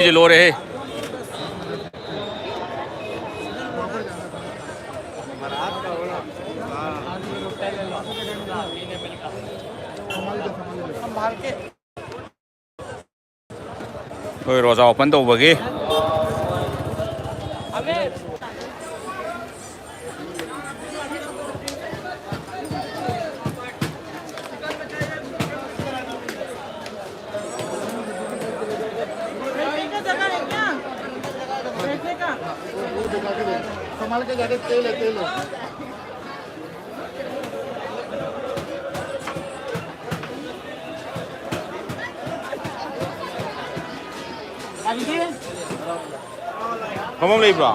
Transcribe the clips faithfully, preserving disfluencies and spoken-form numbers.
ꯁꯤ ꯂꯣꯏꯔꯦꯍꯦ꯫ ꯑꯩꯈꯣꯏ ꯔꯣꯖꯥ open ꯇꯧꯕꯒꯤ꯫ बैठने का? बैठने का? संभाल के जाके, तेल है, तेल है। ꯐꯝꯐꯝ ꯂꯩꯕ꯭ꯔꯣ?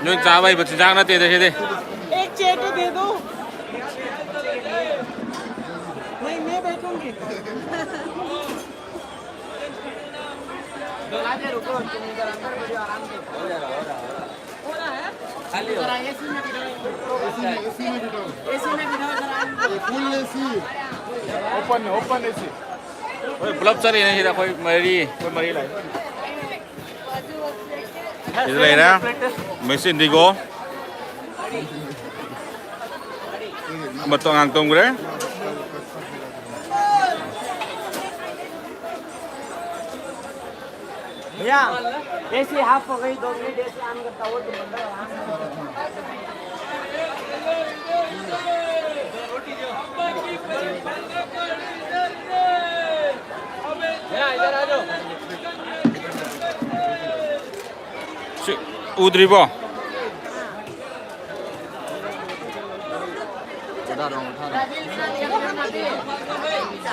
ꯅꯣꯏ ꯆꯥꯕ ꯍꯩꯕ ꯆꯤꯟꯖꯥꯛ ꯅꯠꯇꯦꯗ ꯁꯤꯗꯤ꯫ एक चेयर तो दे दो। नहीं, मैं बैठूंगी। Full AC. Open, open AC. ꯍꯣꯏ, ꯄꯨꯂꯞ ꯆꯠꯂꯤꯅꯦ ꯁꯤꯗ, ꯑꯩꯈꯣꯏ ꯃꯔꯤ, ꯑꯩꯈꯣꯏ ꯃꯔꯤ ꯂꯥꯛꯏ꯫ ꯁꯤꯗ ꯂꯩꯔꯦ, Miss Indigo꯫ ꯑꯃꯠꯇ ꯑꯉꯥꯡ ꯇꯣꯡꯈ꯭ꯔꯦ꯫ भैया, ऐसे हाफ हो गई, दो मिनट ऐसे ऑन करता हो तो बंदा आराम से। ꯁꯤ ꯎꯗ꯭ꯔꯤꯕꯣ?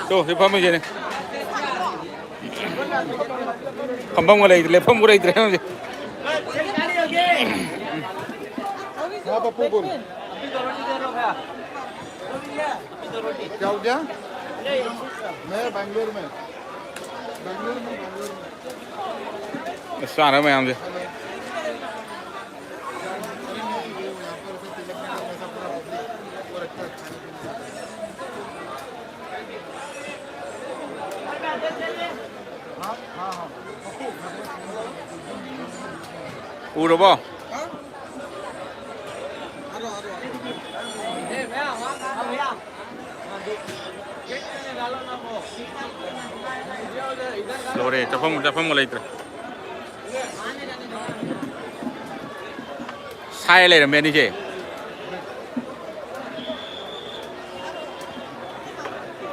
ꯇꯣ, ꯁꯤ ꯐꯝꯃꯤꯁꯤꯅꯦ꯫ ꯐꯝꯐꯝꯒ ꯂꯩꯇ꯭ꯔꯦ, ꯂꯦꯞꯐꯝꯒ ꯂꯩꯇ꯭ꯔꯦ ꯍꯧꯖꯤꯛ꯫ हाँ पप्पू बोल। क्या हो गया? मैं बैंगलोर में। बैंगलोर में, बैंगलोर में। ꯑꯁ, ꯆꯥꯅꯕ ꯃꯌꯥꯝꯁꯦ꯫ ꯎꯔꯕꯣ? ꯂꯣꯏꯔꯦ, ꯆꯠꯐꯝ, ꯆꯠꯐꯝꯒ ꯂꯩꯇ꯭ꯔꯦ꯫ ꯁꯥꯏ ꯂꯩꯔꯝꯃꯦ ꯑꯅꯤꯁꯦ꯫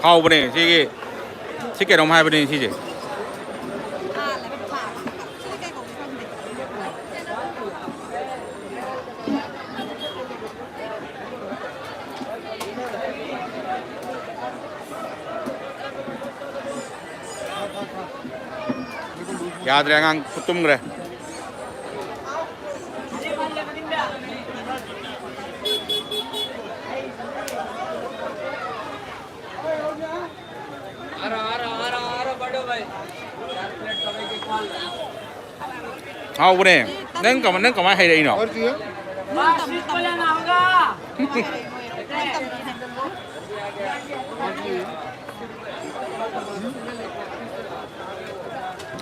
ꯍꯥꯎꯕꯅꯦ ꯁꯤꯒꯤ, ꯁꯤ ꯀꯩꯅꯣꯝ ꯍꯥꯏꯕꯅꯦ ꯁꯤꯁꯦ꯫ ꯌꯥꯗ꯭ꯔꯦ, ꯑꯉꯥꯡ ꯈꯨꯠ ꯇꯨꯝꯈ꯭ꯔꯦ꯫ ꯍꯥꯎꯕꯅꯦ꯫ ꯅꯪ ꯀꯃꯥꯏ, ꯅꯪ ꯀꯃꯥꯏ ꯍꯩꯔꯛꯏꯅꯣ?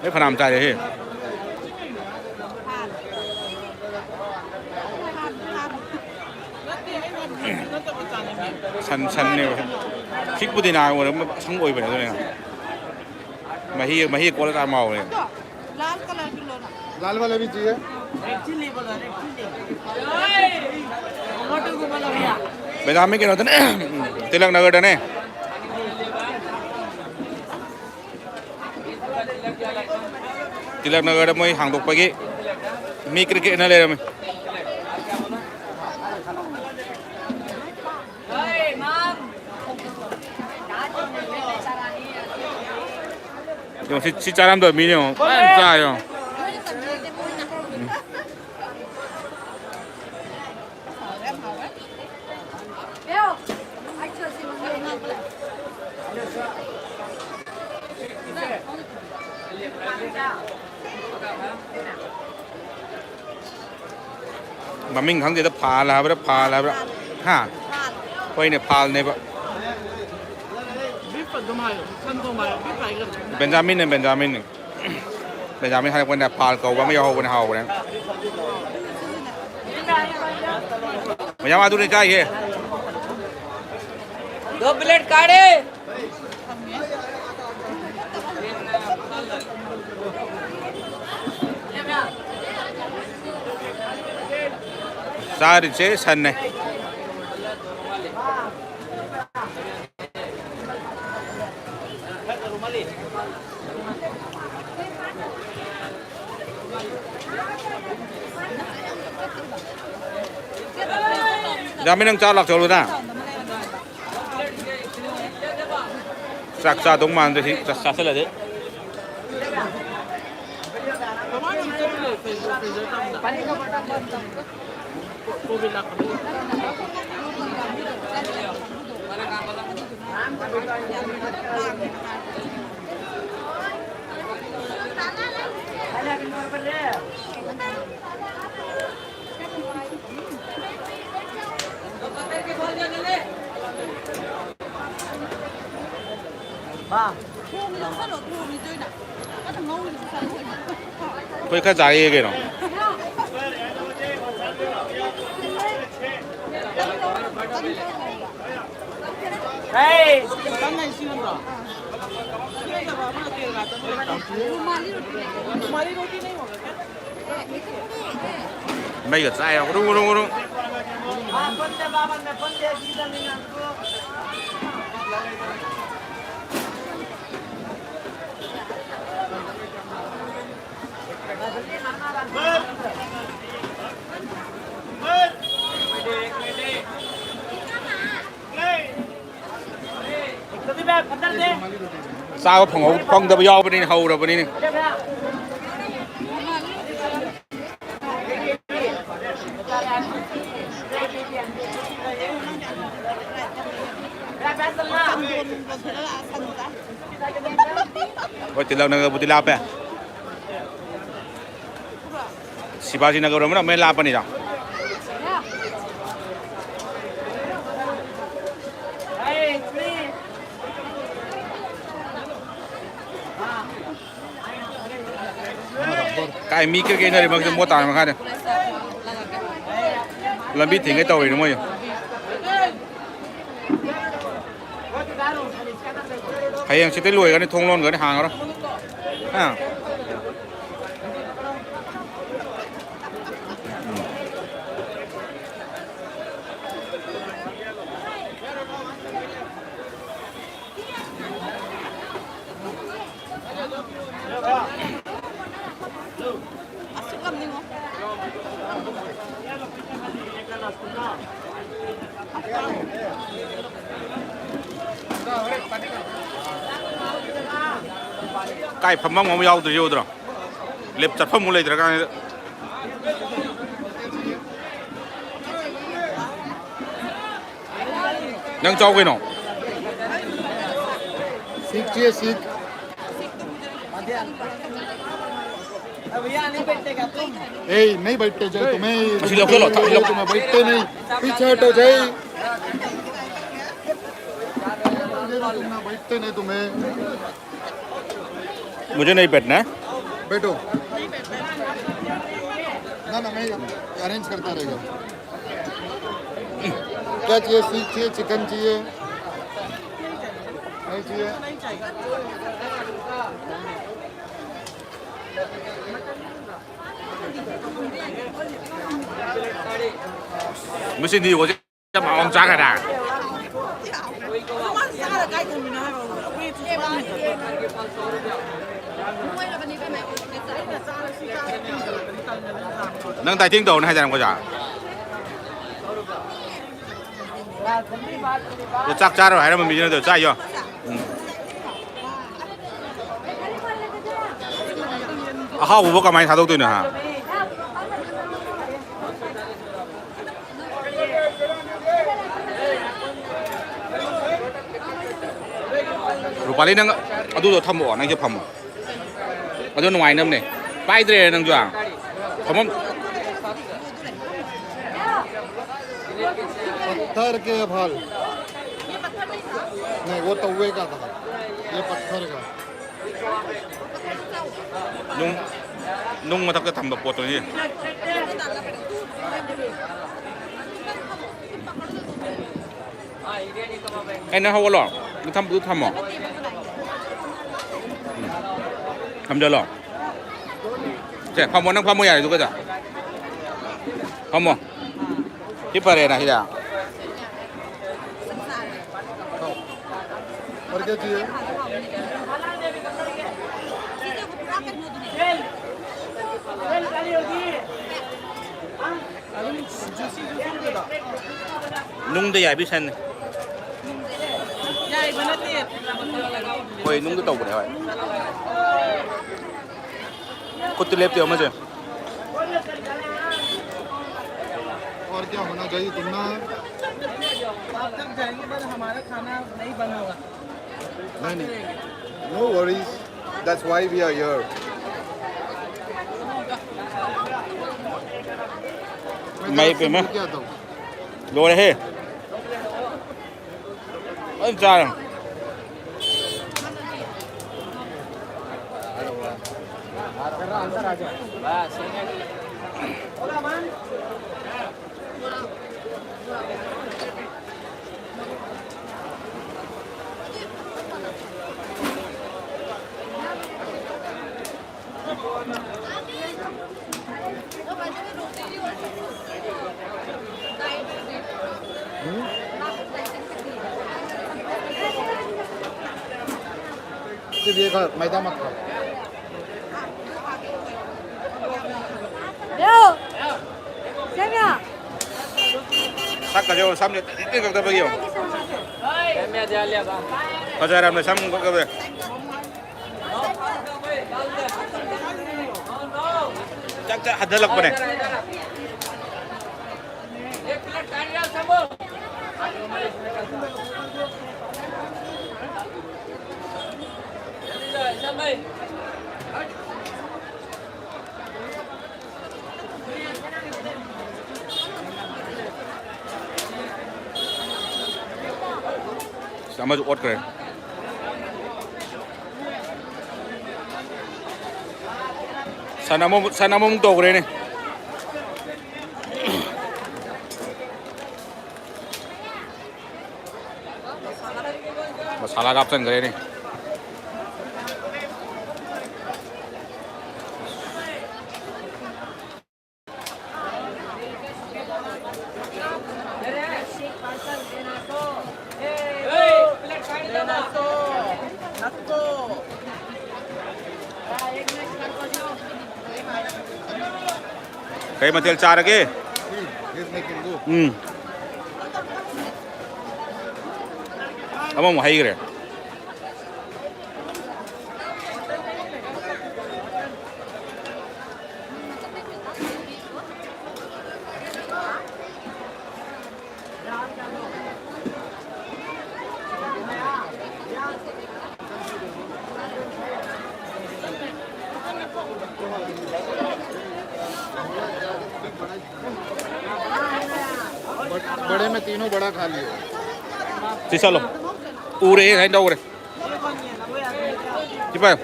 ꯑꯩ ꯐꯅꯌꯥꯝ ꯆꯥꯔꯦꯍꯦ꯫ ꯁꯟ, ꯁꯟꯅꯦꯕ꯫ ꯁꯤ ꯄꯨꯗꯤꯅꯥ ꯑꯣꯏꯔꯝꯕ ꯑꯁꯪꯕ ꯑꯣꯏꯕꯅꯦ ꯑꯗꯨꯅ꯫ ꯃꯍꯤ, ꯃꯍꯤ ꯀꯣꯠꯂ ꯆꯥꯕ ꯍꯥꯎꯋꯦ꯫ लाल वाला भी चाहिए। ꯕꯦꯟꯖꯥꯃꯤꯟ ꯀꯩꯅꯣꯗꯅꯦ, ꯇꯤꯂꯛ ꯅꯒꯔꯗꯅꯦ꯫ ꯇꯤꯂꯛ ꯅꯒꯔꯗ ꯃꯣꯏ ꯍꯥꯡꯗꯣꯛꯄꯒꯤ ꯃꯤ ꯀ꯭ꯔꯤꯛ ꯀ꯭ꯔꯤꯛ ꯏꯟꯅ ꯂꯩꯔꯝꯃꯤ꯫ ꯌꯦꯡꯉꯣ, ꯁꯤ, ꯁꯤ ꯆꯥꯔꯝꯗꯕ ꯃꯤꯅꯦ ꯌꯦꯡꯉꯣ꯫ ꯐꯖꯅ ꯆꯥ ꯌꯦꯡꯉꯣ꯫ ꯃꯃꯤꯡ ꯈꯪꯗꯦꯗ, ꯐꯥꯜ ꯍꯥꯏꯕ꯭ꯔꯥ, ꯐꯥꯜ ꯍꯥꯏꯕ꯭ꯔꯥ? ꯍꯥ? ꯍꯣꯏꯅꯦ, ꯐꯥꯜꯅꯦꯕ꯫ ꯕꯤꯐ ꯑꯗꯨꯝ ꯍꯥꯏꯌꯣ, ꯁꯟ ꯊꯣꯡꯕ ꯍꯥꯏꯌꯣ, ꯕꯤꯐ ꯍꯥꯏꯒꯗꯕꯅꯦ꯫ ꯕꯦꯟꯖꯥꯃꯤꯟꯅꯦ, ꯕꯦꯟꯖꯥꯃꯤꯟꯅꯦ꯫ ꯕꯦꯟꯖꯥꯃꯤꯟ ꯍꯥꯏꯔꯛꯄꯅꯤꯅ ꯐꯥꯜ ꯀꯧꯕ ꯑꯃ ꯌꯥꯎꯍꯧꯕꯅꯦ, ꯍꯥꯎꯕꯅꯦ꯫ ꯃꯌꯥꯝ ꯑꯗꯨꯅꯤ ꯆꯥꯏꯁꯦ꯫ ꯗꯣ ꯄ꯭ꯂꯦꯠ ꯀꯥꯔꯦ꯫ ꯆꯥꯔꯤꯁꯦ ꯁꯟꯅꯦ꯫ ꯌꯥꯃꯤ, ꯅꯪ ꯆꯥ ꯂꯥꯛꯆꯧꯔꯣꯗ꯫ ꯆꯥꯛ ꯆꯥꯗꯧ ꯃꯥꯟꯗꯦ ꯁꯤ ꯆꯥꯛ ꯆꯥꯁꯤꯜꯂꯗꯤ꯫ ꯑꯩꯈꯣꯏ ꯈꯔ ꯆꯥꯔꯛꯑꯦ ꯀꯩꯅꯣ꯫ ꯃꯩꯒ ꯆꯥꯛꯑꯦ꯫ ꯎꯔꯨꯡ, ꯎꯔꯨꯡ, ꯎꯔꯨꯡ꯫ ꯆꯥꯕ ꯐꯪꯍꯧ-, ꯐꯪꯗꯕ ꯌꯥꯎꯕꯅꯤꯅꯦ, ꯍꯧꯔꯕꯅꯤꯅꯦ꯫ ꯍꯣꯏ, ꯇꯤꯜꯍꯧꯅꯒꯕꯨꯗꯤ ꯂꯥꯞꯄꯦ꯫ ꯁꯤꯕꯥꯖꯤ ꯅꯒꯔ ꯑꯃꯅ ꯑꯃꯨꯛ ꯍꯦꯟꯅ ꯂꯥꯞꯄꯅꯤꯗ꯫ ꯀꯥꯏ ꯃꯤ ꯀ꯭ꯔꯤꯛ ꯀ꯭ꯔꯤꯛ ꯏꯟꯅꯔꯤ ꯃꯔꯛꯇ ꯃꯣꯏ ꯇꯥꯔꯝꯃ ꯈꯪꯗꯦ꯫ ꯂꯝꯕꯤ ꯊꯤꯡꯒꯩ ꯇꯧꯔꯤꯅꯦ ꯃꯣꯏ꯫ ꯍꯌꯦꯡ ꯍꯪꯆꯤꯠꯇꯩ ꯂꯣꯏꯒ꯭ꯔꯅꯤ, ꯊꯣꯡ ꯂꯣꯟꯒ꯭ꯔꯅꯤ, ꯍꯥꯡꯉꯔꯣꯏ꯫ ꯍꯥ? ꯀꯥꯏ ꯐꯝꯐꯝ ꯑꯃ ꯌꯥꯎꯗ꯭ꯔꯤ ꯎꯗ꯭ꯔꯣ? ꯂꯦꯞ ꯆꯠꯐꯝ ꯑꯃꯨꯛ ꯂꯩꯇ꯭ꯔꯀꯥꯟꯁꯤꯗ꯫ ꯅꯪ ꯆꯥꯎ ꯀꯩꯅꯣ꯫ सीख चाहिए, सीख। ए, नहीं बैठते जय तुम्हें। मशीन लौट लो, लौट लो। तुम्हें बैठते नहीं। पीछे हटो जय। तुम ना बैठते नहीं तुम्हें। मुझे नहीं बैठना है। बैठो। ना, ना, मैं अरेंज करता रहेगा। क्या चाहिए? सीख चाहिए, चिकन चाहिए? नहीं चाहिए। ꯃꯁꯤꯗꯤ ꯍꯧꯖꯤꯛ ꯌꯥꯝ ꯍꯥꯎꯅ ꯆꯥꯈ꯭ꯔꯦ꯫ ꯅꯪ ꯗꯥꯏꯇꯤꯡ ꯇꯧꯔꯅꯤ ꯍꯥꯏꯗꯥꯏꯅꯦ ꯑꯣꯖꯥ? ꯑꯗꯣ ꯆꯥꯛ ꯆꯥꯔꯣꯏ ꯍꯥꯏꯔꯝꯕ ꯃꯤꯗꯨꯅ ꯑꯗꯣ ꯆꯥꯏꯌꯣ꯫ ꯎꯝ꯫ ꯑꯍꯥꯎꯕꯕꯨ ꯀꯃꯥꯏꯅ ꯊꯥꯗꯣꯛꯇꯣꯏꯅꯣ ꯍꯥ? ꯔꯨꯄꯥꯂꯤ, ꯅꯪ ꯑꯗꯨꯗꯣ ꯊꯝꯃꯛꯑꯣ, ꯅꯪꯁꯦ ꯐꯝꯃꯣ꯫ ꯑꯗꯨ ꯅꯨꯡꯉꯥꯏꯅꯕꯅꯦ꯫ ꯄꯥꯏꯗ꯭ꯔꯦ ꯅꯪꯁꯨ꯫ ꯐꯝꯐꯝ꯫ पत्थर के फल। नहीं, वो तवे का था। ये पत्थर का। ꯅꯨꯡ, ꯅꯨꯡ ꯃꯊꯛꯇ ꯊꯝꯕ ꯄꯣꯠꯇꯨꯅꯤ꯫ ꯑꯩꯅ ꯍꯧꯒꯠꯂꯣ꯫ ꯑꯗꯨ ꯊꯝ-, ꯑꯗꯨ ꯊꯝꯃꯣ꯫ ꯎꯝ꯫ ꯊꯝꯖꯜꯂꯣ꯫ ꯁꯦ, ꯐꯝꯃꯣ, ꯅꯪ ꯐꯝꯃꯣ ꯌꯥꯔꯦ, ꯑꯗꯨꯒ ꯆꯥ꯫ ꯐꯝꯃꯣ꯫ ꯁꯤ ꯐꯔꯦꯅ ꯁꯤꯗ꯫ और क्या चाहिए? ꯅꯨꯡꯗ ꯌꯥꯏꯕꯤ ꯁꯟꯅꯤ꯫ ꯌꯥꯏꯕ ꯅꯠꯇꯦ꯫ ꯍꯣꯏ, ꯅꯨꯡꯗ ꯇꯧꯕꯅꯦ, ꯍꯣꯏ꯫ ꯈꯨꯠꯇꯤ ꯂꯦꯞꯇꯦ ꯑꯃꯁꯦ꯫ और क्या होना चाहिए तुमने? आप जब जाएंगे, पर हमारा खाना नहीं बना होगा। नहीं, नहीं। No worries. That's why we are here. मैं ꯃꯩ ꯄꯦꯝꯃ꯫ क्या था? ꯂꯣꯏꯔꯦꯍꯦ꯫ ꯐꯖꯅ ꯆꯥꯔꯦ꯫ ꯁꯛꯀꯁꯦ ꯌꯦꯡꯉꯣ, ꯁꯝꯁꯦ ꯇꯤꯛ ꯇꯤꯛ ꯀꯛꯊꯠꯄꯒꯤ ꯌꯦꯡꯉꯣ꯫ ꯐꯖꯔꯝꯅꯦ ꯁꯝ ꯀꯛꯊꯠꯄꯁꯦ꯫ ꯆꯥꯛ ꯆꯥ ꯍꯟꯊꯜꯂꯛꯄꯅꯦ꯫ ꯑꯃꯁꯨ ꯑꯣꯠꯈ꯭ꯔꯦ꯫ ꯁꯟ ꯑꯃꯃꯨꯛ, ꯁꯟ ꯑꯃꯃꯨꯛ ꯇꯧꯈ꯭ꯔꯦꯅꯦ꯫ ꯃꯁꯥꯂꯥꯒ ꯍꯥꯞꯆꯟꯈ꯭ꯔꯦꯅꯦ꯫ ꯀꯩ ꯃꯊꯦꯜ ꯆꯥꯔꯒꯦ? ꯎꯝ꯫ ꯑꯃꯃꯨꯛ ꯍꯩꯈ꯭ꯔꯦ꯫ बड़े में तीनों बड़ा खा लिया। ꯁꯤ ꯆꯠꯂꯣ꯫ ꯎꯔꯦ, ꯉꯁꯥꯏ ꯇꯧꯈ꯭ꯔꯦ꯫ ꯁꯤ ꯄꯥꯏꯌꯨ꯫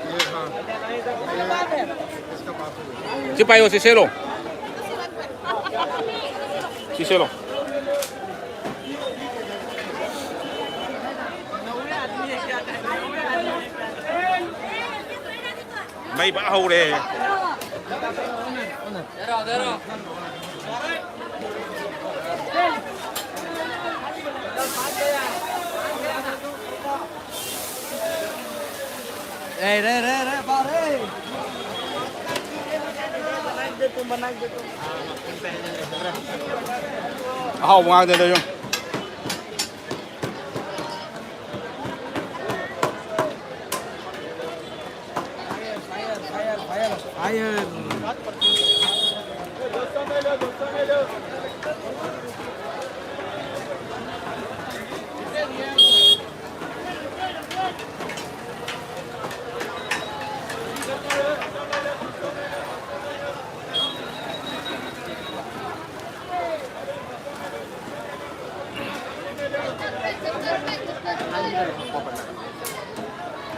ꯁꯤ ꯄꯥꯏꯌꯣ, ꯁꯤ ꯁꯦꯠꯂꯣ꯫ ꯁꯤ ꯁꯦꯠꯂꯣ꯫ ꯃꯩ ꯐ ꯍꯧꯔꯦ꯫ ए, रे, रे, रे, बारे। ꯑꯍꯥꯎꯕ ꯉꯥꯛꯇꯅꯦ ꯇꯧꯔꯤꯁꯦ꯫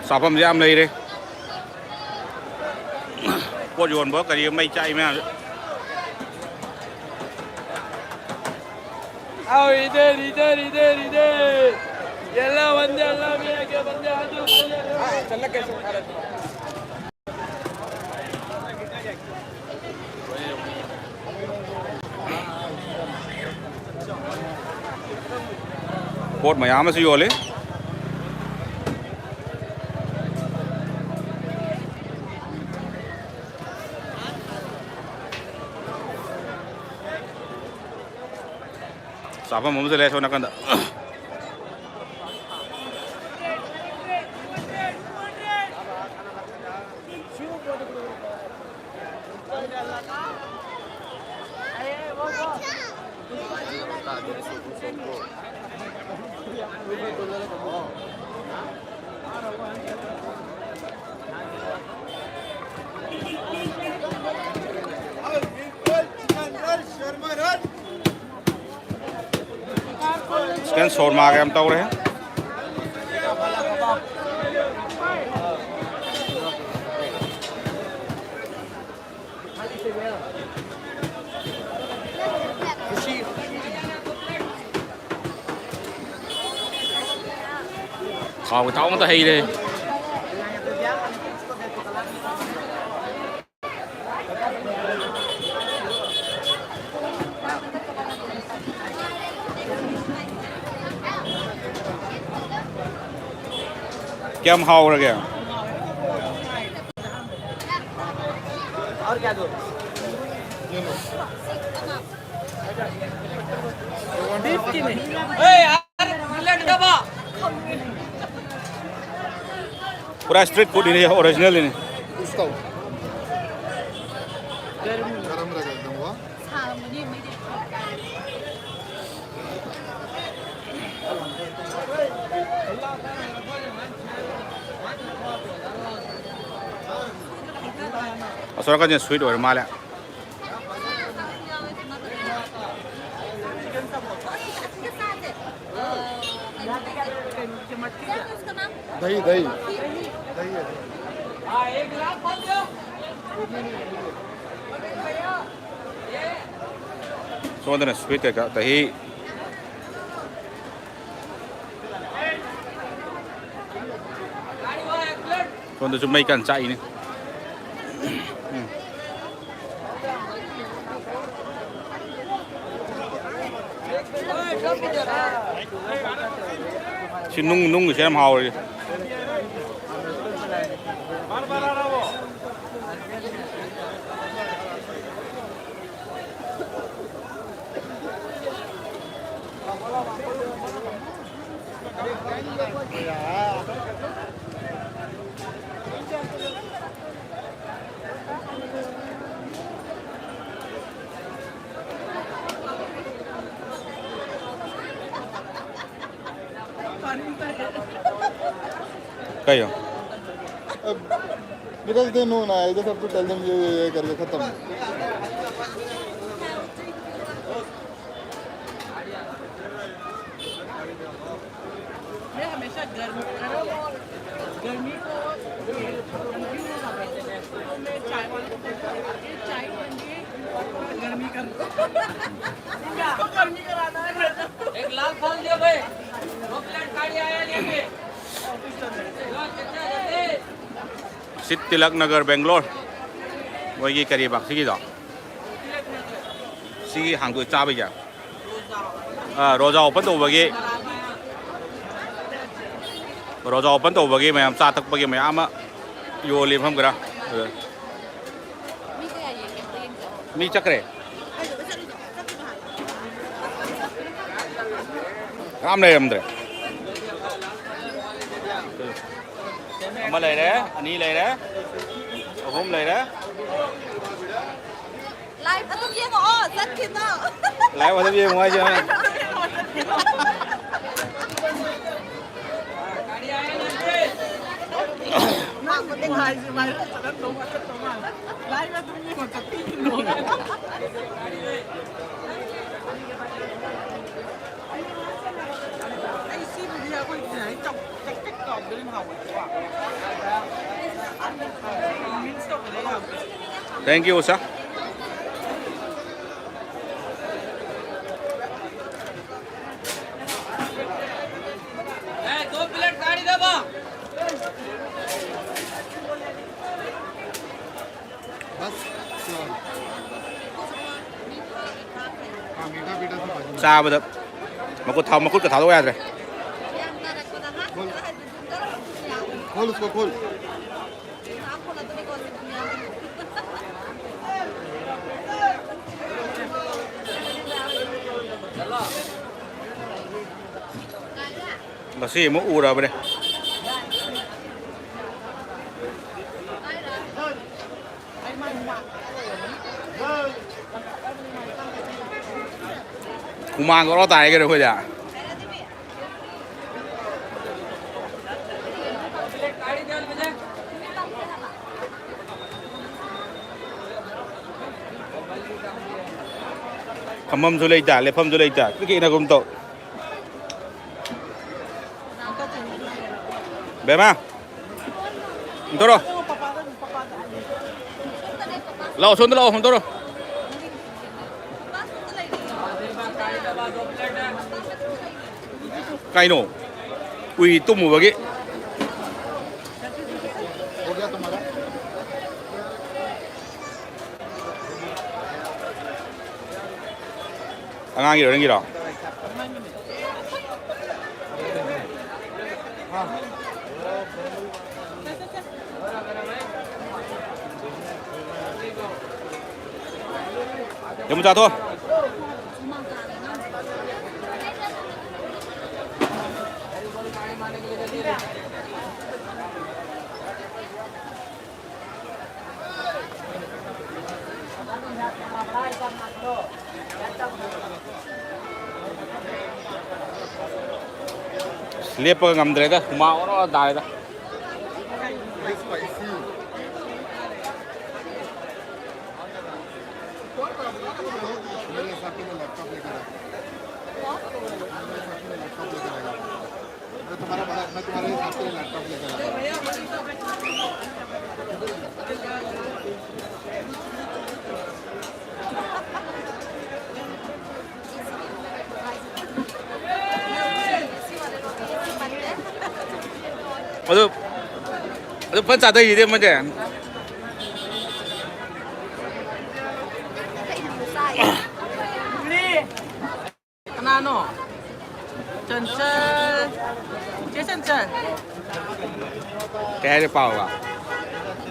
ꯆꯥꯐꯝꯁꯦ ꯌꯥꯝ ꯂꯩꯔꯦ꯫ ꯄꯣꯠ ꯌꯣꯟꯕ ꯀꯔꯤ ꯃꯩ ꯆꯥꯛꯏ ꯃꯌꯥꯝꯁꯦ꯫ ꯑꯧ, ꯏꯗꯦ, ꯏꯗꯦ, ꯏꯗꯦ, ꯏꯗꯦ꯫ ಎಲ್ಲ ಒಂದೇ, ಎಲ್ಲ ಬೇರೆ, ಒಂದೇ ಅದು, ಒಂದೇ ಅದು. ꯄꯣꯠ ꯃꯌꯥꯝ ꯑꯃꯁꯨ ꯌꯣꯜꯂꯤ꯫ ꯆꯥꯐꯝ ꯑꯃꯁꯨ ꯂꯩ ꯑꯁꯣꯝ ꯅꯥꯀꯟꯗ꯫ ꯆꯤꯛꯀꯟ ꯁꯣꯔꯃꯥꯒ ꯌꯥꯝ ꯇꯧꯔꯦ꯫ ꯍꯥꯎꯕ ꯊꯥꯎ ꯑꯃꯇ ꯍꯩꯔꯦ꯫ ꯀꯌꯥꯝ ꯍꯥꯎꯔꯒꯦ? ꯄꯨꯔꯥ street food ꯅꯤꯅꯦ, original ꯅꯤꯅꯦ꯫ ꯑꯁꯣꯝ ꯅꯥꯀꯟꯁꯦ sweet ꯑꯣꯏꯔ ꯃꯥꯜꯂꯦ꯫ दही, दही। दही है। ꯁꯣꯝꯗꯅ ꯁ꯭ꯋꯤꯠ ꯀꯩꯀꯥ ꯇꯍꯤ꯫ ꯁꯣꯝꯗꯁꯨ ꯃꯩ ꯀꯟꯅ ꯆꯥꯛꯏꯅꯦ꯫ ꯎꯝ꯫ ꯁꯤ ꯅꯨꯡ, ꯅꯨꯡꯒꯤꯁꯦ ꯌꯥꯝ ꯍꯥꯎꯔꯤ꯫ कहियो। अब because they know ना, I just have to tell them ये, ये, ये करके खत्म। मैं हमेशा गर्म, गर्म और गर्मी को confuse हो जाते हैं। तो मैं चाय वाले को बोलता हूँ, "ये चाय बन गई, गर्मी कर दो।" इनको गर्मी कराना है। एक लाल फल दियो भाई, दो प्लेट काढ़ी आया लेके। सिद्ध तिलक नगर, बेंगलोर। ꯃꯣꯏꯒꯤ ꯀꯔꯤꯕ ꯁꯤꯒꯤꯗꯣ? ꯁꯤꯒꯤ ꯍꯥꯡꯗꯣꯛ ꯆꯥꯕꯩꯁꯦ꯫ ꯑꯥ, ꯔꯣꯖꯥ open ꯇꯧꯕꯒꯤ, ꯔꯣꯖꯥ open ꯇꯧꯕꯒꯤ ꯃꯌꯥꯝ ꯆꯥ ꯊꯛꯄꯒꯤ ꯃꯌꯥꯝ ꯑꯃ ꯌꯣꯜꯂꯤ ꯃꯐꯝ ꯈꯔ꯫ ꯑꯗꯨ ꯃꯤ ꯆꯠꯈ꯭ꯔꯦ꯫ ꯀꯅꯥꯝ ꯂꯩꯔꯝꯗ꯭ꯔꯦ꯫ ꯑꯃ ꯂꯩꯔꯦ, ꯑꯅꯤ ꯂꯩꯔꯦ, ꯑꯍꯨꯝ ꯂꯩꯔꯦ꯫ Live ꯑꯗꯨꯝ ꯌꯦꯡꯉꯛꯑꯣ, ꯆꯠꯈꯤꯅꯣ꯫ Live ꯑꯗꯨꯝ ꯌꯦꯡꯉꯣ ꯍꯥꯏꯁꯦ꯫ ꯃꯥ ꯃꯇꯦꯡ ꯍꯥꯏꯁꯦ ꯃꯥꯏ ꯆꯠꯂꯝꯗꯧ ꯃꯥꯜꯂꯦ꯫ Live ꯑꯗꯨꯝ ꯌꯦꯡꯉꯣ, ꯆꯠꯈꯤꯅꯣ꯫ ꯑꯩ ꯁꯤꯕꯨꯗꯤ ꯑꯩꯈꯣꯏ ꯉꯁꯥꯏ ꯆꯥꯎ-, ꯆꯥꯎꯇꯛ ꯇꯧꯕꯗꯨꯅ ꯍꯥꯎꯋꯦꯕꯀꯣ꯫ Thank you, sir. बस। हाँ, मीठा मीठा सा बाजू में। ꯆꯥꯕꯗ ꯃꯈꯨꯠ ꯊꯥ-, ꯃꯈꯨꯠꯀ ꯊꯥꯗꯣꯛ ꯌꯥꯗ꯭ꯔꯦ꯫ खोल, खोल उसको, खोल। ꯉꯁꯤ ꯑꯃꯨꯛ ꯎꯔꯕꯅꯦ꯫ ꯍꯨꯃꯥꯡ ꯑꯣꯔꯣ ꯇꯥꯔꯦ ꯀꯩꯅꯣ ꯑꯩꯈꯣꯏꯗ꯫ ꯐꯝꯐꯝꯁꯨ ꯂꯩꯇ, ꯂꯦꯞꯐꯝꯁꯨ ꯂꯩꯇ, ꯀ꯭ꯔꯤꯛ ꯀ꯭ꯔꯤꯛ ꯏꯟꯅꯒꯨꯝ ꯇꯧ꯫ ꯕꯦꯃꯥ, ꯍꯨꯟꯗꯣꯔꯣ꯫ ꯂꯥꯛꯑꯣ, ꯁꯣꯝꯗ ꯂꯥꯛꯑꯣ, ꯍꯨꯟꯗꯣꯔꯣ꯫ ꯀꯩꯅꯣ? ꯎꯏ ꯇꯨꯝꯃꯨꯕꯒꯤ꯫ ꯑꯉꯥꯡꯒꯤꯔꯣ, ꯅꯪꯒꯤꯔꯣ? ꯌꯥꯝ ꯆꯥꯊꯣꯛ꯫ ꯂꯦꯞꯄꯒ ꯉꯝꯗ꯭ꯔꯦꯗ, ꯍꯨꯃꯥꯡ ꯑꯣꯔꯣ ꯇꯥꯔꯦꯗ꯫ तुम्हारा बड़ा, मैं तुम्हारे हिसाब से लैपटॉप लेकर आ रहा हूँ। ꯑꯗꯨ, ꯑꯗꯨ ꯐꯖꯅ ꯆꯥꯊꯩꯁꯤꯗꯤ ꯑꯃꯁꯦ꯫ ꯀꯅꯥꯅꯣ? ꯆꯟꯆꯜ꯫ ꯆꯦ ꯆꯟꯆꯜ꯫ ꯀꯩ ꯍꯥꯏꯔꯦ ꯄꯥꯎꯒ?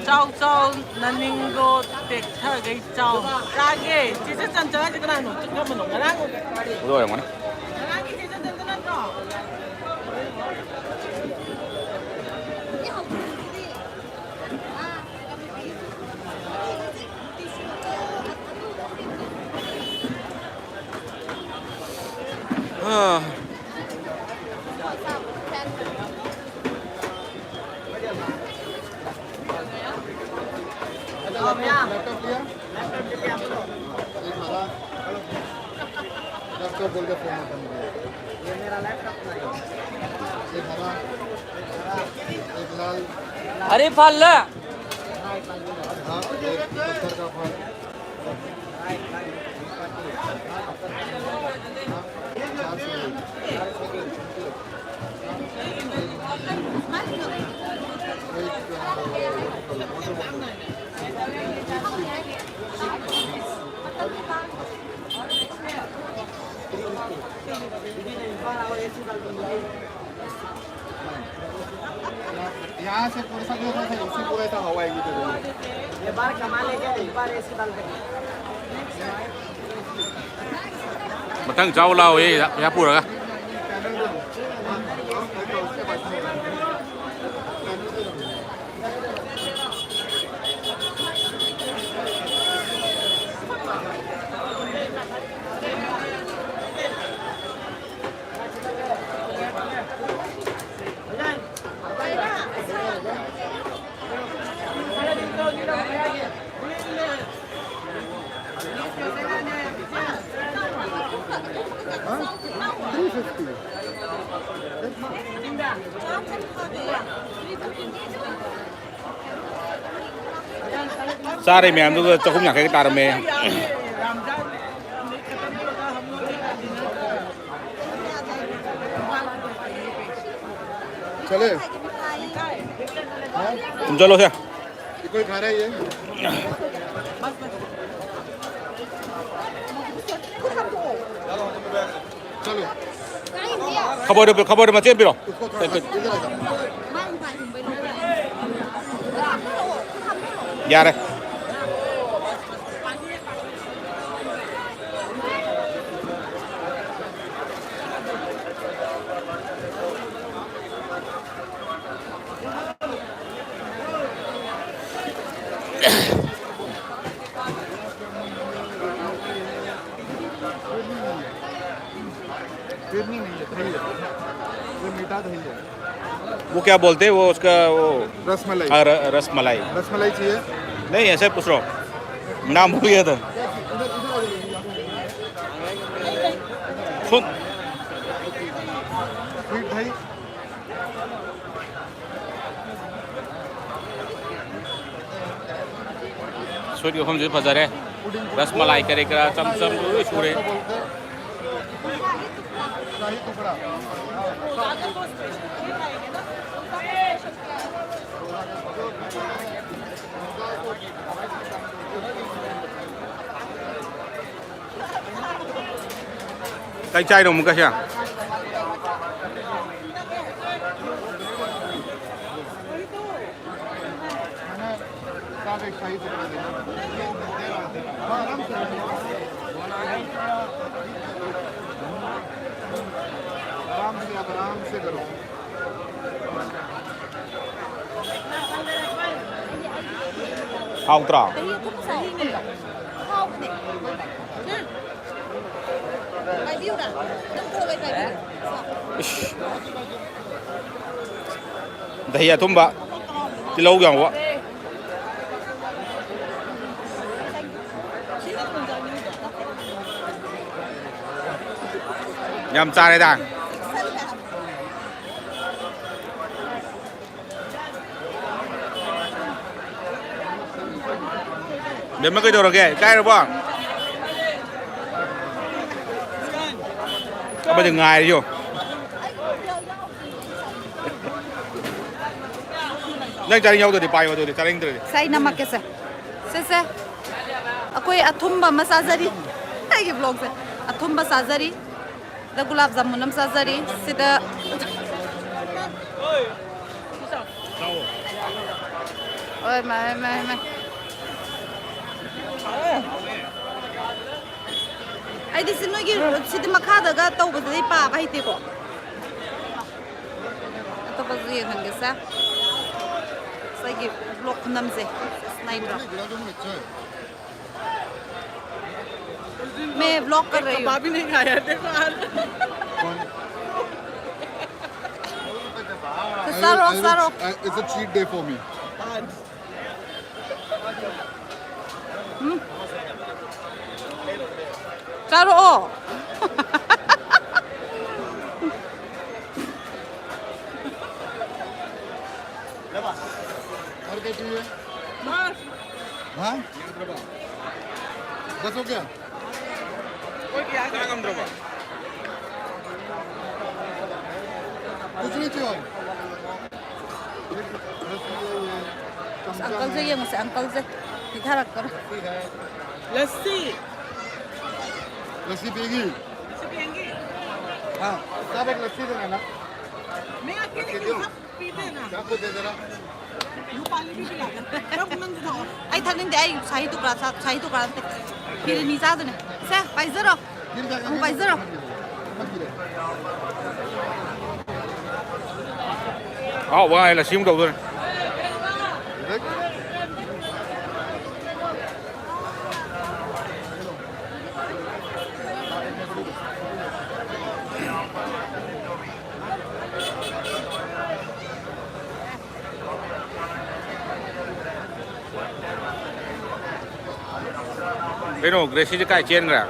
ꯆꯥꯎ ꯆꯥꯎ, ꯅꯅꯤꯡꯗꯣ ꯇꯦꯛꯊꯒꯩ ꯆꯥꯎ꯫ ꯆꯥꯒꯦ꯫ ꯆꯦ ꯆꯟꯆꯜ ꯍꯥꯏꯁꯦ ꯀꯅꯥꯅꯣ? ꯀꯔꯝꯕꯅꯣ? ꯉꯔꯥꯡ ꯑꯗꯨ ꯑꯣꯏꯔꯝꯒꯅꯤ꯫ ꯉꯔꯥꯡꯒꯤ ꯆꯦ ꯆꯟꯆꯜꯗꯨ ꯅꯠꯇ꯭ꯔꯣ? अरे फल। यहाँ से पूरा सा जो है, इसी पूरा सा हवा आएगी तेरे को। ये बार कमा लेके एक बार एसी बंद कर। ꯃꯊꯪ ꯆꯥꯎ ꯂꯥꯎꯋꯦ, ꯄꯩꯁꯥ ꯄꯨꯔꯒ꯫ ꯆꯥꯔꯦ ꯃꯌꯥꯝꯗꯨꯒ ꯆꯍꯨꯝ ꯌꯥꯡꯈꯩꯒ ꯇꯥꯔꯝꯃꯦ꯫ चले। तुम चलो से। ये कोई खा रहा है ये? चलो। खबर पे, खबर में चेंज पिरो। उसको थोड़ा सा इधर आ जाओ। यार। फिरनी नहीं है, दही है। वो मीठा दही है। वो क्या बोलते हैं वो उसका, वो रसमलाई। हाँ, र-, रसमलाई। रसमलाई चाहिए? नहीं, ऐसे पूछ रहा हूँ, नाम भूल गया था। सुन। स्वीट दही। ꯁ꯭ꯋꯤꯠꯀꯤ ꯃꯐꯝꯁꯤꯁꯨ ꯐꯖꯔꯦ꯫ ꯔꯁꯃꯂꯥꯏ ꯀꯔꯤ ꯀꯔꯥ ꯆꯝ ꯆꯝ ꯂꯣꯏ ꯁꯨꯔꯦ꯫ ꯀꯩ ꯆꯥꯏꯅꯣ ꯑꯃꯨꯛꯀ ꯁꯦ? आराम से, आराम से करो। ꯍꯥꯎꯇ꯭ꯔꯥ? ꯍꯥꯎꯕꯅꯦ꯫ ꯄꯥꯏꯕꯤꯌꯨꯔꯥ? ꯅꯪ ꯊꯣꯛꯂꯛꯑꯣ, ꯄꯥꯏꯕꯤꯌꯨ꯫ ꯏꯁ꯫ ꯗꯍꯤ ꯑꯊꯨꯝꯕ, ꯇꯤꯜꯍꯧ ꯌꯥꯎꯕ꯫ ꯌꯥꯝ ꯆꯥꯔꯦꯗ꯫ ꯕꯦꯝꯃ, ꯀꯩꯗꯧꯔꯒꯦ? ꯏꯀꯥꯏꯔꯕꯣ? ꯑꯃꯗꯤ ꯉꯥꯏꯔꯤꯌꯣ꯫ ꯅꯪ ꯆꯥꯅꯤꯡ ꯌꯥꯎꯗ꯭ꯔꯗꯤ ꯄꯥꯏꯌꯣ, ꯑꯗꯨꯗꯤ ꯆꯥꯅꯤꯡꯗ꯭ꯔꯗꯤ꯫ ꯁꯦ, ꯑꯩ ꯅꯝꯃꯛꯀꯦꯁꯦ꯫ ꯁꯦ, ꯁꯦ꯫ ꯑꯩꯈꯣꯏ ꯑꯊꯨꯝꯕ ꯑꯃ ꯆꯥꯖꯔꯤ꯫ ꯑꯩꯒꯤ vlogꯁꯦ꯫ ꯑꯊꯨꯝꯕ ꯆꯥꯖꯔꯤ꯫ ꯁꯤꯗ ꯒꯨꯂꯥꯞ ꯖꯥꯃꯨꯟ ꯑꯃ ꯆꯥꯖꯔꯤ꯫ ꯁꯤꯗ ꯍꯣꯏ, ꯃꯥ, ꯃꯥ, ꯃꯥ꯫ ꯑꯩꯗꯤ ꯁꯤ ꯅꯣꯏꯒꯤ ꯁꯤꯗꯤ ꯃꯈꯥꯗꯒ ꯇꯧꯕꯗꯨꯗꯤ ꯄꯥꯕ ꯍꯩꯇꯦꯀꯣ꯫ ꯑꯇꯣꯞꯄꯁꯨ ꯌꯦꯡꯍꯟꯒꯦꯁꯦ꯫ ꯉꯁꯥꯏꯒꯤ vlog ꯈꯨꯅꯝꯁꯦ꯫ ꯅꯩꯗ꯭ꯔꯣ? मैं vlog कर रही हूँ। कबाब ही नहीं खाया, देखो आज। सारो, सारो। It's a cheat day for me. आज। ꯆꯥꯔꯛꯑꯣ꯫ और क्या चाहिए? हाँ? बस हो गया? कुछ नहीं चाहिए और? ꯑꯁ, ꯑꯪꯀꯜꯁꯦ ꯌꯦꯡꯉꯨꯁꯦ, ꯑꯪꯀꯜꯁꯦ ꯄꯤꯊꯔꯛꯇꯣꯔꯦ꯫ लस्सी। लस्सी पिएगी? हाँ, सब एक लस्सी देना ना। मैं अकेले क्यों? सब पीते हैं ना। क्या को दे दे रहा? रूपाली भी पिला दे। सब नंद था। ꯑꯩ ꯊꯛꯅꯤꯡꯗꯦ, ꯑꯩ ꯁꯥꯍꯤ ꯇꯨꯀ꯭ꯔꯥ ꯆꯥ-, ꯁꯥꯍꯤ ꯇꯨꯀ꯭ꯔꯥ ꯅꯠꯇꯦ꯫ ꯈꯤꯔꯅꯤ ꯆꯥꯗꯣꯏꯅꯦ꯫ ꯁꯦ, ꯄꯥꯏꯖꯔꯣ꯫ ꯑꯃꯨꯛ ꯄꯥꯏꯖꯔꯣ꯫ ꯑꯍꯥꯎꯕ ꯉꯥꯏ ꯂꯁꯤ ꯑꯃꯨꯛ ꯇꯧꯗꯣꯔꯦ꯫ ꯀꯩꯅꯣ, ꯒ꯭ꯔꯦꯁꯤꯗꯤ ꯀꯥꯏ ꯆꯦꯟꯈ꯭ꯔꯦ?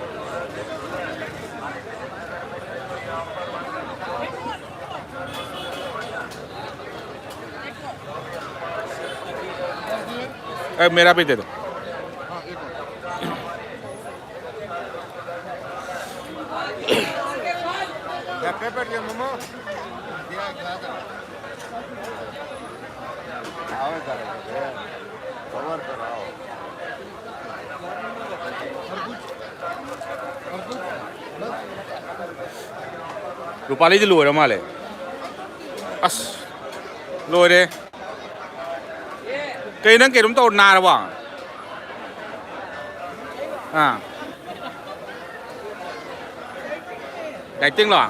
ए, मेरा भी दे दो। ꯔꯨꯄꯥꯂꯤꯗꯤ ꯂꯣꯏꯔ ꯃꯥꯜꯂꯦ꯫ ꯑꯁ, ꯂꯣꯏꯔꯦ꯫ ꯀꯩ ꯅꯪ ꯀꯩꯅꯣꯝ ꯇꯧꯔ ꯅꯥꯔꯕꯣ? ꯑꯥ꯫ ꯗꯥꯏꯇꯤꯡꯂꯣ?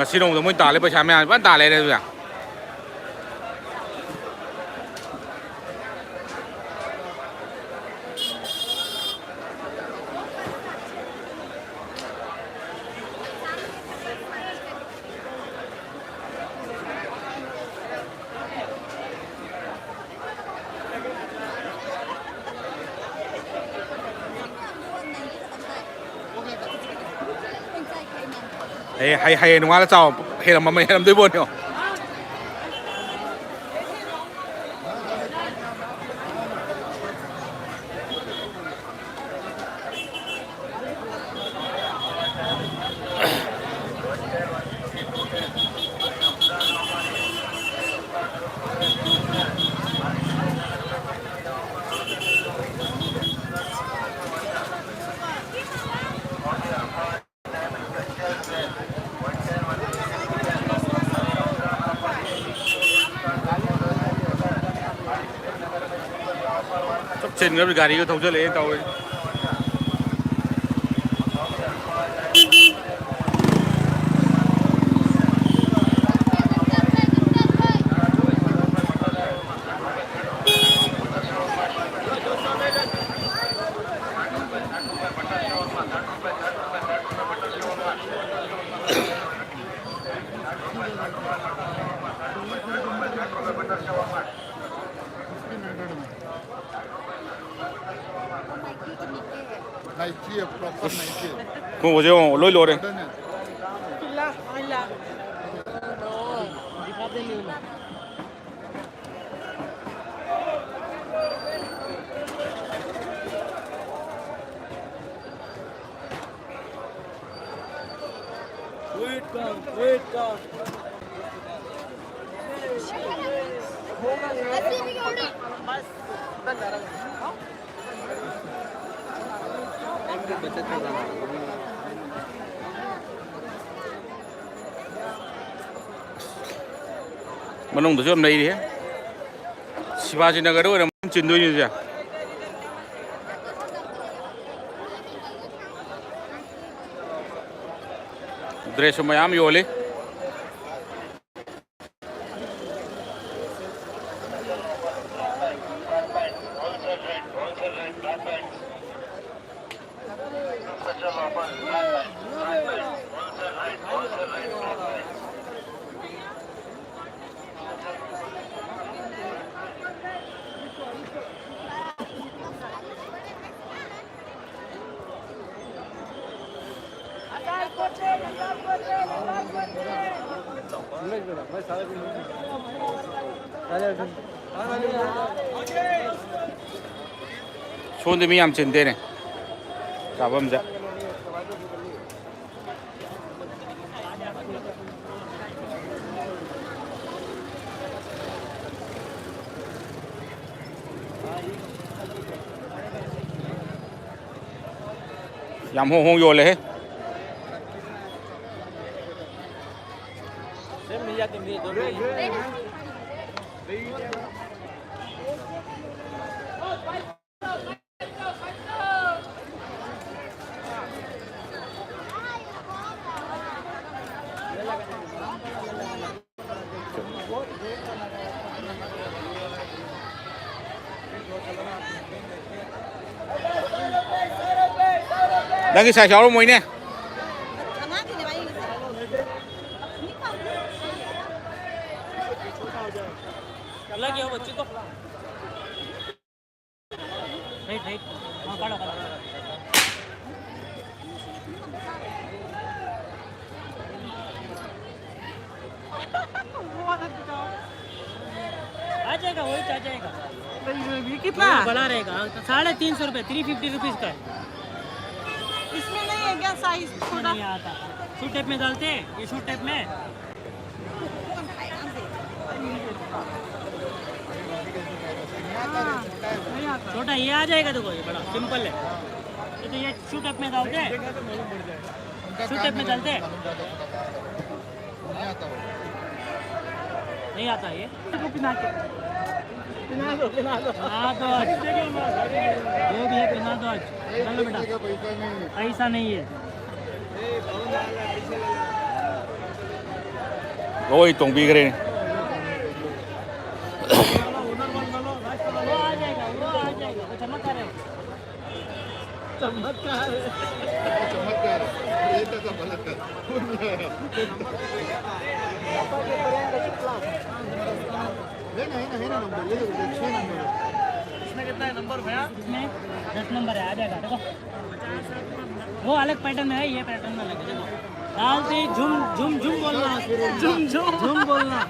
ꯉꯁꯤ ꯅꯣꯡꯃꯗ ꯃꯣꯏ ꯇꯥꯜꯂꯦ ꯄꯩꯁꯥ ꯃꯌꯥꯝ ꯐꯖꯅ ꯇꯥꯜꯂꯦꯅꯦ ꯑꯗꯨꯗꯤ꯫ ꯑꯦ, ꯍꯌꯦꯡ ꯅꯣꯡꯉꯥꯜꯂ ꯆꯥꯎ꯫ ꯍꯦꯜꯂꯝꯃ-, ꯍꯦꯜꯂꯝꯗꯣꯏ ꯄꯣꯠꯅꯤ꯫ ꯆꯞ ꯆꯤꯟꯈ꯭ꯔꯕ ꯒꯥꯔꯤꯒ ꯊꯧꯖꯜꯂꯛꯑꯦ ꯇꯧꯔꯤ꯫ ꯈꯣꯡꯎꯞꯁꯦ ꯌꯦꯡꯉꯣ, ꯂꯣꯏ ꯂꯣꯏꯔꯦ꯫ ꯃꯅꯨꯡꯗꯁꯨ ꯌꯥꯝ ꯂꯩꯔꯤꯍꯦ꯫ ꯁꯤꯕꯥꯖꯤ ꯅꯒꯔꯗ ꯑꯣꯏꯔꯝ ꯆꯤꯟꯗꯣꯏꯅꯤꯁꯦ꯫ ꯗ꯭ꯔꯦꯁꯁꯨ ꯃꯌꯥꯝ ꯌꯣꯜꯂꯤ꯫ ꯁꯣꯝꯗ ꯃꯤ ꯌꯥꯝ ꯆꯤꯟꯗꯦꯅꯦ ꯆꯥꯐꯝꯁꯦ꯫ ꯌꯥꯝ ꯍꯣꯡ ꯍꯣꯡ ꯌꯣꯜꯂꯦꯍꯦ꯫ ꯅꯪꯒꯤ ꯁꯥꯏꯖ ꯌꯥꯎꯔꯝꯃꯣꯏꯅꯦ꯫ आ जाएगा, वही आ जाएगा। तो ये कितना? वो बड़ा रहेगा, तो साढ़े तीन सौ रुपये, थ्री फिफ्टी रुपीज़ का है। इसमें नहीं है क्या साइज? थोड़ा नहीं आता। शू टेप में डालते हैं, ये शू टेप में। हाँ, नहीं आता। छोटा ये आ जाएगा, देखो, ये बड़ा सिंपल है। ये तो ये शू टेप में डालते हैं। शू टेप में डालते हैं। नहीं आता ये। पिना दो, पिना दो। पिना दो आज। जो भी है, पिना दो आज। चलो बेटा। पैसा नहीं है। ꯂꯣꯏ ꯇꯣꯡꯕꯤꯈ꯭ꯔꯦ꯫ वो आ जाएगा, वो आ जाएगा, वो चमत्कार है। चमत्कार है। चमत्कार है। ये तो सब गलत है। है ना, है ना, है ना नंबर, ये देखो, छह नंबर है। इसमें कितना है नंबर भैया? इसमें दस नंबर है, आ जाएगा, देखो। वो अलग पैटर्न में है, ये पैटर्न में अलग है, देखो। डालते ही झुम, झुम, झुम बोलना। झुम, झुम। झुम बोलना।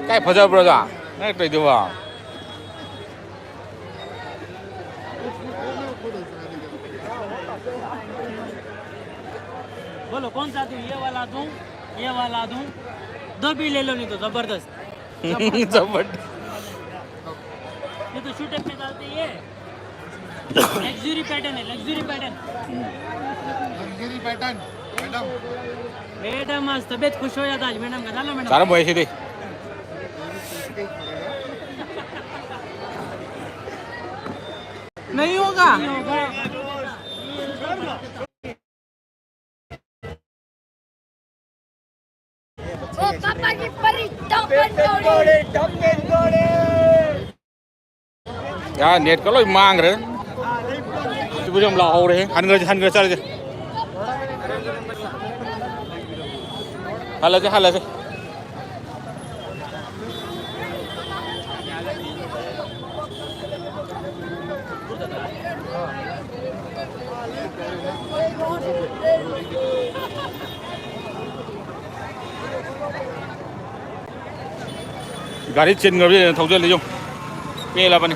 ꯀꯥꯏ ꯐꯖꯕ꯭ꯔꯣꯗ? ꯅꯪ ꯇꯧꯏꯗꯨꯕꯣ? बोलो, कौन सा दूं? ये वाला दूं, ये वाला दूं? दो भी ले लो, नहीं तो जबरदस्त। जबरदस्त। ये तो शू टेप में डालते ही है। लग्जरी पैटर्न है, luxury pattern. Luxury pattern, madam. Madam, आज तबीयत खुश हो जाता आज मैडम का। चलो मैडम। सारा वैसे दे। नहीं होगा। ओ पापा की परी top and top and top and. ꯌꯥ, ꯅꯦꯠꯀ ꯂꯣꯏ ꯃꯥꯡꯈ꯭ꯔꯦ꯫ ꯁꯤꯕꯨ ꯌꯥꯝ ꯂꯥꯎꯍꯧꯔꯦ꯫ ꯍꯟꯈ꯭ꯔꯁꯤ, ꯍꯟꯈ꯭ꯔꯁꯤ, ꯆꯠꯂꯁꯤ꯫ ꯍꯜꯂꯁꯤ, ꯍꯜꯂꯁꯤ꯫ ꯒꯥꯔꯤ ꯆꯤꯟꯈ꯭ꯔꯕ ꯌꯦꯡꯉꯣ, ꯊꯧꯖꯤꯜꯂꯤ ꯌꯦꯡꯉꯣ꯫ ꯄꯦꯜꯂꯕꯅꯤ꯫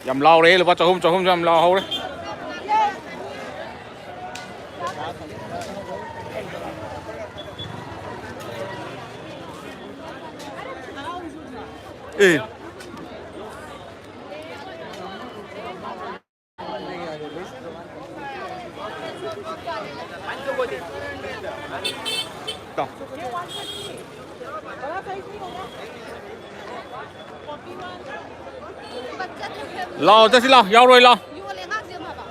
ꯌꯥꯝ ꯂꯥꯎꯔꯦ, ꯂꯨꯄꯥ ꯆꯍꯨꯝ, ꯆꯍꯨꯝꯁꯨ ꯌꯥꯝ ꯂꯥꯎꯍꯧꯔꯦ꯫ ꯑꯦ꯫ ꯂꯥꯎ, ꯆꯠꯁꯤ ꯂꯥꯎ, ꯌꯥꯎꯔꯣꯏ ꯂꯥꯎ꯫ ꯌꯣꯜꯂꯦ ꯑꯉꯥꯡꯁꯦ ꯑꯃ ꯍꯥꯏꯕ꯫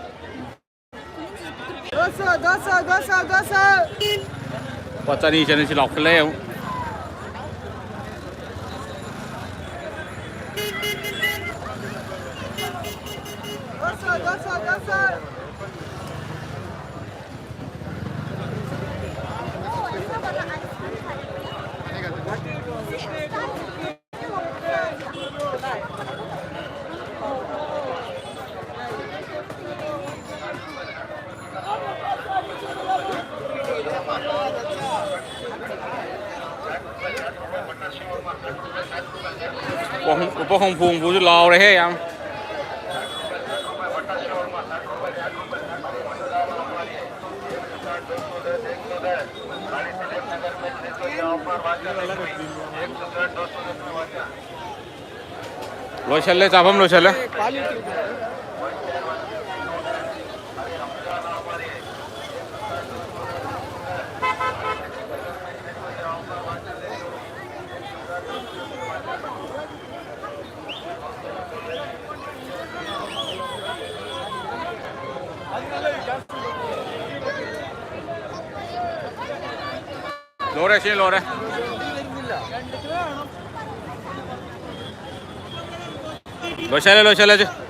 ꯗꯣꯁꯣ, ꯗꯣꯁꯣ, ꯗꯣꯁꯣ, ꯗꯣꯁꯣ꯫ ꯂꯨꯄꯥ ꯆꯅꯤ, ꯆꯅꯤꯁꯤ ꯂꯥꯎꯈꯠꯂꯦ ꯑꯃꯨꯛ꯫ ꯗꯣꯁꯣ, ꯗꯣꯁꯣ, ꯗꯣꯁꯣ꯫ ꯂꯨꯄꯥ ꯍꯨꯝ-, ꯂꯨꯄꯥ ꯍꯨꯝꯐꯨ ꯍꯨꯝꯐꯨꯁꯨ ꯂꯥꯎꯔꯦꯍꯦ ꯌꯥꯝ꯫ ꯂꯣꯏꯁꯜꯂꯦ, ꯆꯥꯐꯝ ꯂꯣꯏꯁꯜꯂꯦ꯫ ꯂꯣꯏꯔꯦ, ꯁꯤ ꯂꯣꯏꯔꯦ꯫ ꯂꯣꯏꯁꯜꯂꯦ, ꯂꯣꯏꯁꯜꯂꯦ ꯁꯤ꯫